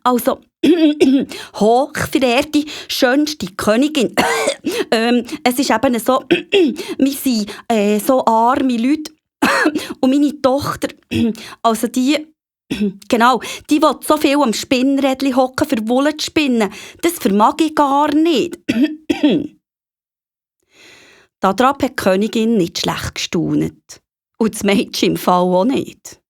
Also, hochverehrte, schönste Königin, es ist eben so, wir sind so arme Leute und meine Tochter, also die, genau, die will so viel am Spinnrädchen hocken, für Wolle zu spinnen. Das vermag ich gar nicht. Daran hat die Königin nicht schlecht gestaunet. Und das Mädchen im Fall auch nicht.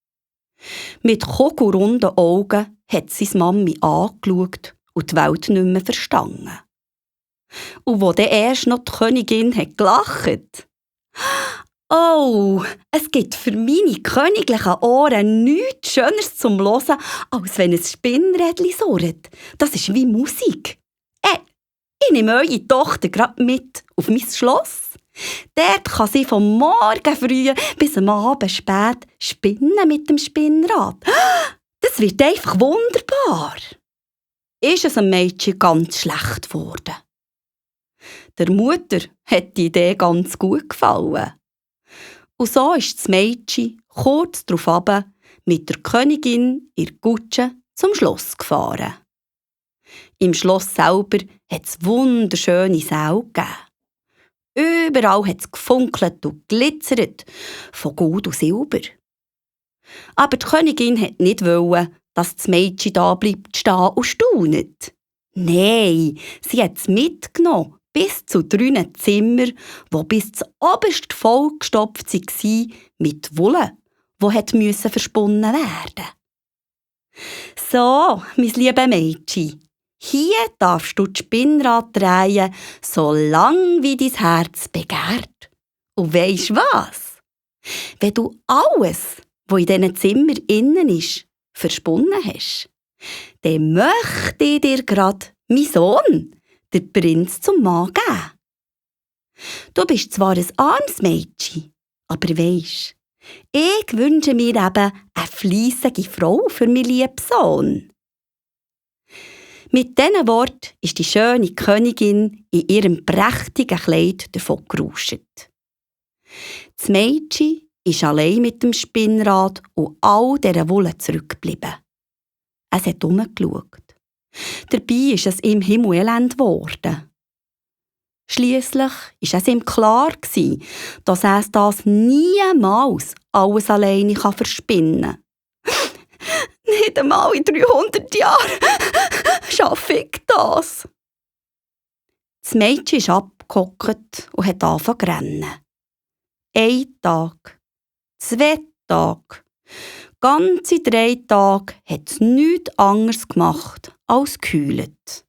Mit kugelrunden Augen hat sie die Mami angeschaut und die Welt nicht mehr verstanden. Und wo dann erst noch die Königin hat gelacht. Oh, es gibt für meine königlichen Ohren nichts Schöneres zum Hören, als wenn ein Spinnrädchen surrt. Das ist wie Musik. Ich nehme eure Tochter gerade mit auf mein Schloss. Dort kann sie vom Morgen früh bis am Abend spät spinnen mit dem Spinnrad. Das wird einfach wunderbar. Ist es dem Mädchen ganz schlecht geworden. Der Mutter hat die Idee ganz gut gefallen. Und so ist das Mädchen kurz darauf mit der Königin in der Kutsche zum Schloss gefahren. Im Schloss selber hat es wunderschöne Säle gegeben. Überall hat es gefunkelt und glitzert, von Gold und Silber. Aber die Königin wollte nicht, dass das Mädchen da bleibt stehen und staunet. Nein, sie hat es mitgenommen, bis zu 3 Zimmern, die bis zu oberst vollgestopft waren mit Wolle, die versponnen werden. So, mein liebes Mädchen, hier darfst du das Spinnrad drehen, so lang wie dein Herz begehrt. Und weisst was? Wenn du alles, was in diesen Zimmern innen ist, versponnen hast, dann möchte ich dir grad mein Sohn, der Prinz, zum Mann geben. Du bist zwar ein armes Mädchen, aber weisst, ich wünsche mir eben eine fleissige Frau für meinen lieben Sohn. Mit diesen Worten ist die schöne Königin in ihrem prächtigen Kleid davon geruscht. Das Mädchen ist allein mit dem Spinnrad und all dieser Wolle zurückgeblieben. Es hat umgeschaut. Dabei ist es ihm himmelelend geworden. Schliesslich war es ihm klar, dass er das niemals alles alleine verspinnen kann. Nicht einmal in 300 Jahren schaffe ich das. Das Mädchen ist abgehockt und hat angefangen zu rennen. 1 Tag, 2 Tage, ganze 3 Tage hat es nichts anderes gemacht als gehüllt.